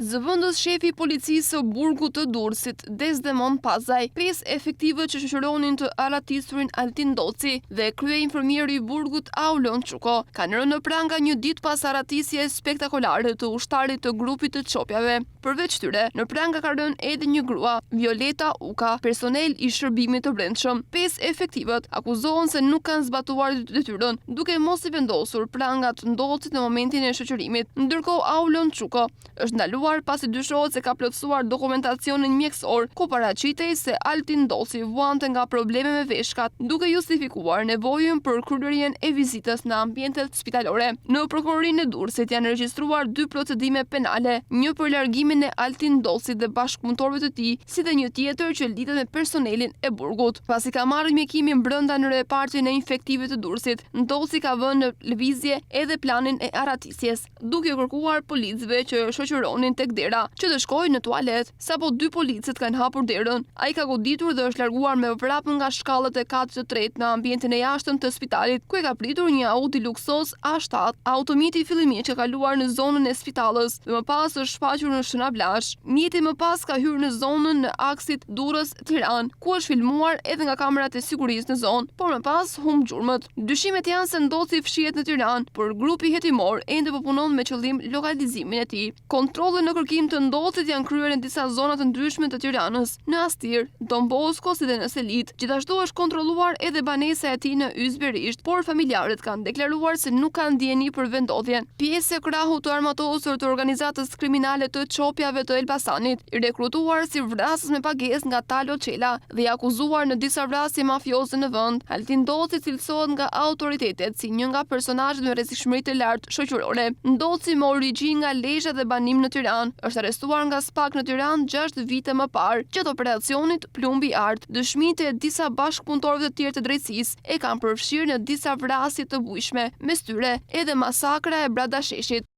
Zëvendës shefi i policisë së burgut të Durrësit, Desdemon Pazaj, pesë efektivët që shoqëronin të arratisurin Altin Ndoci dhe kryeinfermieri i burgut Aulon Çuko, kanë rënë në pranga një ditë pas arratisjes spektakolare të ushtarit të grupit të Çopjave. Përveç tyre, në pranga ka rënë edhe një grua, Violeta Uka, personel i shërbimit të brendshëm. Pesë efektivët akuzohen se nuk kanë zbatuar detyrën, duke mos i vendosur prangat Ndocit në momentin e shoqërimit. Ndërkohë Aulon Çuko është ndaluar pasi dyshohet se ka plotësuar dokumentacionin mjekësor, ku paraqitej se Altin Ndoci vuante nga probleme me veshkat, duke justifikuar nevojën për kryerjen e vizitës në ambientet spitalore. Në Prokurorinë e Durrësit janë regjistruar dy procedime penale, një për largimin e Altin Ndocit dhe bashkëpunëtorëve të tij, si dhe një tjetër që lidhet me personelin e burgut. Pasi ka marrë mjekimin brenda në repartin e infektivit të Durrësit, Ndoci ka vënë në lëvizje edhe planin e arratisjes, duke u kërkuar policëve që e shoqëronin tek dera, që të shkojë në tualet. Sapo dy policët kanë hapur derën, ai ka goditur dhe është larguar me vrap nga shkallët e katit të tretë në ambientin e jashtëm të spitalit, ku e ka pritur një Audi luksoz A7. Automjeti fillimisht ka kaluar në zonën e Spitallës dhe më pas është shfaqur në Shën Avlash. Mjeti më pas ka hyrë në zonën e aksit Durrës-Tiranë, ku është filmuar edhe nga kamerat e sigurisë në zonë, por më pas humb gjurmët. Dyshimet janë se Ndoci fshihet në Tiranë, por grupi hetimor ende po punon me qëllim lokalizimin e tij. Kontrolle në kërkim të Ndocit janë kryer në disa zona të ndryshme të Tiranës, në Astir, Don Bosko si dhe në Selitë. Gjithashtu është kontrolluar edhe banesa e tij në Yzberisht, por familjarët kanë deklaruar se nuk kanë dijeni për vendndodhjen. Pjesë e krahut të armatosur të organizatës kriminale të Çopjave të Elbasanit, i rekrutuar si vrasës me pagesë nga Talo Çela, dhe i akuzuar në disa vrasje mafioze në vend, Altin Ndoci cilësohet nga autoritetet si një nga personazhet me rrezikshmëri të lartë shoqërore. Ndoci me origjinë nga Lezha dhe banim në Tiranë, është arrestuar nga SPAK në Tiranë gjashtë vite më parë, gjatë operacionit Plumbi i Artë. Dëshmitë e disa bashkëpunëtorëve të tjerë të drejtësisë e kanë përfshirë në disa vrasje të bujshme, mes tyre edhe masakra e Bradasheshit.